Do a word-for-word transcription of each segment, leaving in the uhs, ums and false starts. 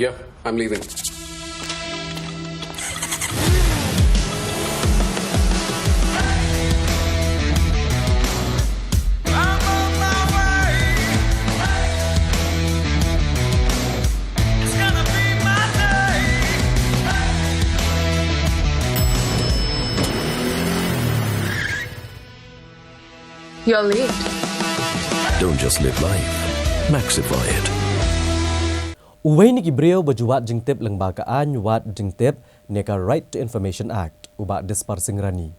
Yeah, I'm leaving. You're late. Don't just live life, Maxify it. Uwei na ki briew ba ju wad jingtip lyngba ka aiñ wad jingtip ne ka Right to Information Act, u Bah Dispar Singh Rani.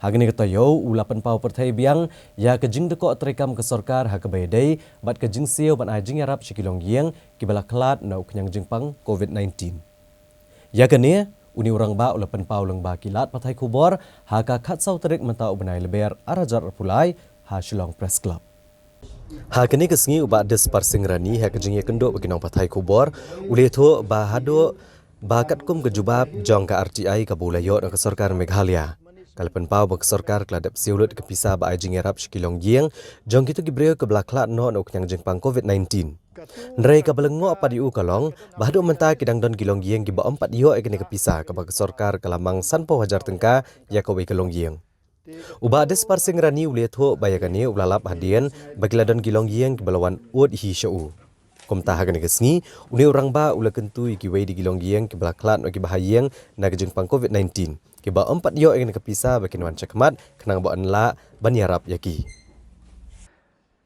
Ha kane ka taïew u la pynpaw pyrthei biang ïa ka jingdkoh treikam ka sorkar ha kaba ïadei bad ka jingsiew ban ai jingïarap sha ki longïing kiba la khlad na u khñiang jingpang COVID nineteen. Ïa kane, une u rangbah u la pynpaw lyngba ki lad pathai khubor ha ka khatsaw tarik mynta u bnai Lber ar hajar arphew lai ha Shillong Press Club. Ha kane ka sngi u Bah Dispar Singh Rani ha ka jingïakynduh bad ki nongpathai khubor u la ïathuh ba haduh ba katkum ka jubab jong ka RTI kaba u la ïoh na ka sorkar Meghalaya, ka la pynpaw ba ka sorkar ka la dep siew lut ka pisa ba ai jingïarap sha ki longïing jong kito ki briew kiba la khlad noh na u khñiang jingpang COVID nineteen. Hynrei kaba lyngngoh pat ïa u ka long ba haduh mynta ki dang don ki longïing kiba ym pat ïoh ïa kane ka pisa kaba ka sorkar ka la mang sanphew hajar tyngka ïa kawei ka longïing. U Bah Dispar Singh Rani u la ïathuh ba ïa kane u la lap hadien ba ki la don ki longïing kiba la wan ud hi sha u. Kumta ha kane ka sngi, une u rangbah u la kyntu ïa kiwei de ki longïing kiba la khlad noh kiba ha ïing na ka jingpang COVID nineteen, kiba ym pat ïoh ïa kane ka pisa ba kin wan shakhmat khnang ba yn lah ban ïarap ïa ki.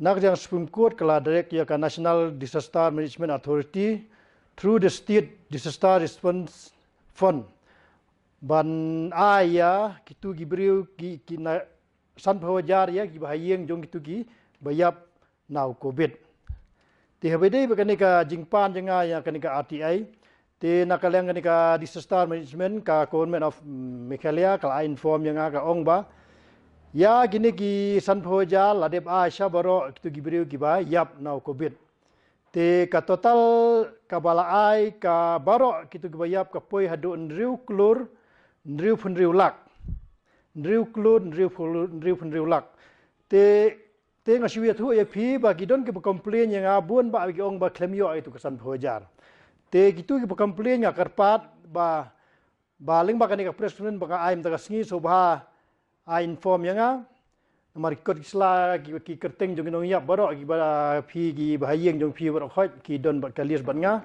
Na ka jong Supreme Court ka la direct ïa ka National Disaster Management Authority through the State Disaster Response Fund ban ai ïa kitu ki briew ki, ki na sanphew hajar ïa kiba ha ïing jong kitu kiba ïap na u COVID. Te haba ïadei bad kane ka jingpan jong nga ïa kane ka RTI, te na ka liang kane ka disaster management ka Government of Meghalaya ka la ai inform ïa nga, ka ong ba ïa kine ki sanphew hajar la dep ai sha baroh kitu ki briew kiba ïap na u COVID. Te ka total kaba la ai ka baroh kitu kiba ïap ka poi haduh hynriew klur hynriew phew hynriew lak. Hynriew klur hynriew phew hynriew lak. Te, te nga shu ïathuh ïa phi ba ki don kiba complain ïa nga bun ba ki ong ba khlem ïoh ïa kitu ka sanphew hajar. Te kitu kiba complain nga kyrpad ba, ba lyngba kane ka press conference ba nga ai mynta ka sngi sngewbha ai inform ïa nga. Namar ki kot ki sla ki, ki kyrteng jong ki nongïap baroh kiba phi kiba ha ïing jong phi baroh khoit ki don bad ka list bad nga.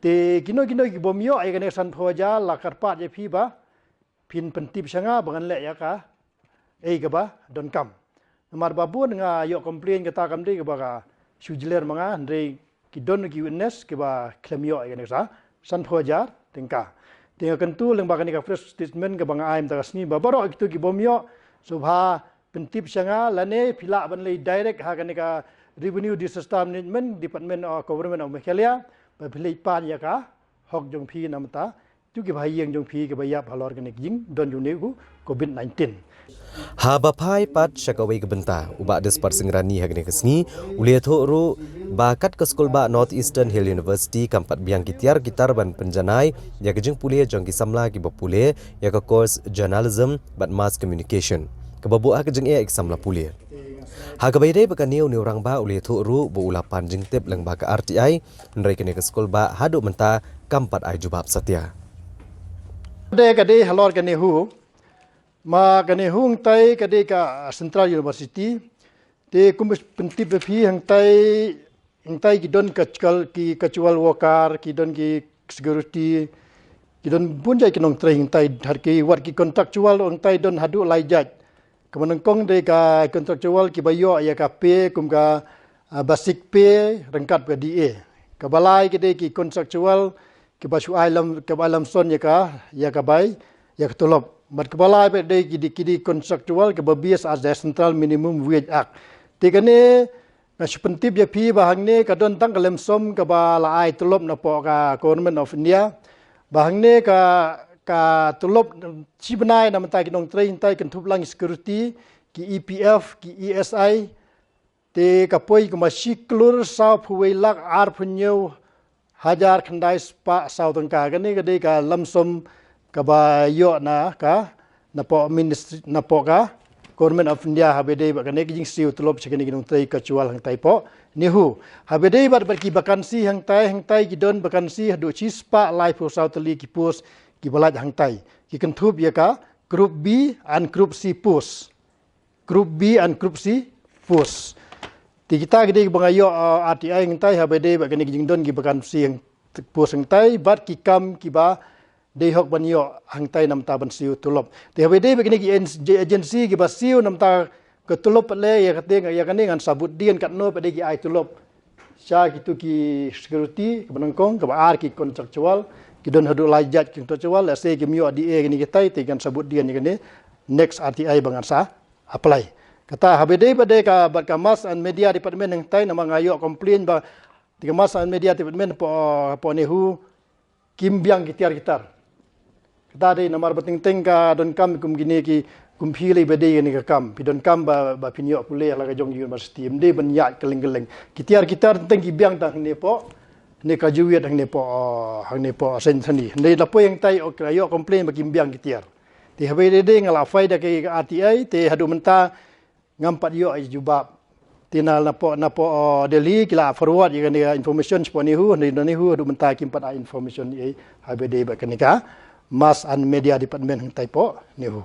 Te kino kino kibym ïoh ïa kane ka sanphew hajar la kyrpad ïa phi ba phin pyntip sha nga ba ngan leh ïa kaei kaba donkam. Namar ba bun nga ïoh complain kata kam dei kaba ka shu jler ma nga, hynrei ki don ki witness kiba khlem ïoh ïa kane ka sa, sanphew hajar tyngka. Te nga kyntu lyngba kane ka press statement kaba nga ai mynta ka sngi ba baroh kitu kibym ïoh sngewbha pyntip sha nga lane phi lah ban leit direct ha kane ka Revenue Disaster Management Department of Government of Meghalaya ba phi leit pan ïa ka hok jong phi na bynta kitu kiba ha ïing jong phi kiba ïap halor kane ka jingdon jong une u COVID nineteen. Haba phai pat sha kawei ka bynta, u Bah Dispar Singh Rani ha kane ka sngi u la ïathuh ruh ba kat ka skulbah North Eastern Hill University kam pat biang ki tiar ki tar ban pynjanai ïa ka jingpule jong ki samla kiba pule ïa ka course Journalism bad Mass Communication, kaba buh ha ka jingeh ïa ki samla pule. Ha kaba ïadei bad kane, une u rangbah u la ïathuh ruh ba u la pan jingtip lyngba ka RTI, hynrei kane ka skulbah haduh mynta kam pat ai jubab satia. Dei ka dei halor ka NEHU, ma ka NEHU hangtai ka dei ka Central University. Te kum pyntip ba phi hangtai, hangtai ki don ka casual, ki casual worker, ki don ki security, ki don bun jait ki nongtrei hangtai, har ki wat ki contractual hangtai don haduh lai jait. Kaba nyngkong dei ka contractual kiba ïoh ïa ka pay kum ka, ah, basic pay ryngkat ka DA. Kaba lai ki dei ki contractual kiba shu ai lam, kiba ai lam son ïa ka, ïa ka bai, ïa ka tulop. Bad kaba lai pat dei ki dei, ki dei contractual kiba base as the Central Minimum Wage Act. Te kane nga shu pyntip ïa phi ba hangne ka don tang ka lam som kaba la ai tulop napoh ka Government of India. Ba hangne ka, ka tulop shi bnai na bynta ki nongtrei hangtai kynthup lang security, ki EPF, ki ESI. Te ka poi kumba shi klur saw phew wei lak arphew hynñiew hajar khyndai spah saw tyngka. Kane ka dei ka lam som kaba ïoh na ka, napoh ministry, napoh ka, Government of India haba ïadei bad kane ka jingsiew tulop sha kine ki nongtrei kochual hangtai hapoh NEHU. Haba ïadei bad, bad ki vacancy hangtai, hangtai ki don vacancy haduh shispah laiphew saw tylli ki post kiba lait hangtai. Ki kynthup ïa ka Group B and Group C post. Group B and Group C post. Te kita ki dei kiba nga ïoh, uh, R T I hangtai haba ïadei bad kine ki jingdon ki vacancy hang, post hangtai bad ki kam kiba dei hok ban ïoh hangtai namar ban siew tulop. Te haba ïadei bad kine ki en-, agency kiba siew namar ka tulop pat leh ïa kata, ïa kane ngan sa bud dien katno pat dei ki ai tulop sha kitu ki security kaba nyngkong, kaba ar ki contractual, ki don haduh lai jait ki contractual, lehse kim ïoh D A kine kitai, te ngan sa bud dien ïa kane next R T I ba ngan sa apply. Kata haba ïadei bad ka, bad ka Mass and Media Department hangtai namar nga ïoh complain ba te ka Mass and Media Department hapoh, hapoh NEHU kim biang ki tiar ki tar. Kata dei namar ba teng teng ka donkam kum kine ki, kum phi lei ba dei kane ka kam. Phi donkam ba, ba phin ïoh pule la ka jong university. Ym dei ban ïaid kylleng kylleng. Ki tiar ki tar teng teng ki biang tang hangne hapoh, hangne ka Jewitt, hangne hapoh, uh, hangne hapoh Saint Anthony. Hynrei la poi hangtai, ok, la ïoh complain ba kim biang ki tiar. Te haba ïadei nga la file da ka R T I, te haduh mynta ngam pat ïoh ïa jubab. Te na, napoh, napoh, uh, Delhi ki la forward ïa kane ka information shapoh NEHU, hynrei na NEHU haduh mynta kim pat ai information ei ei haba ïadei bad kane ka Mass and Media Department hangtai hapoh NEHU.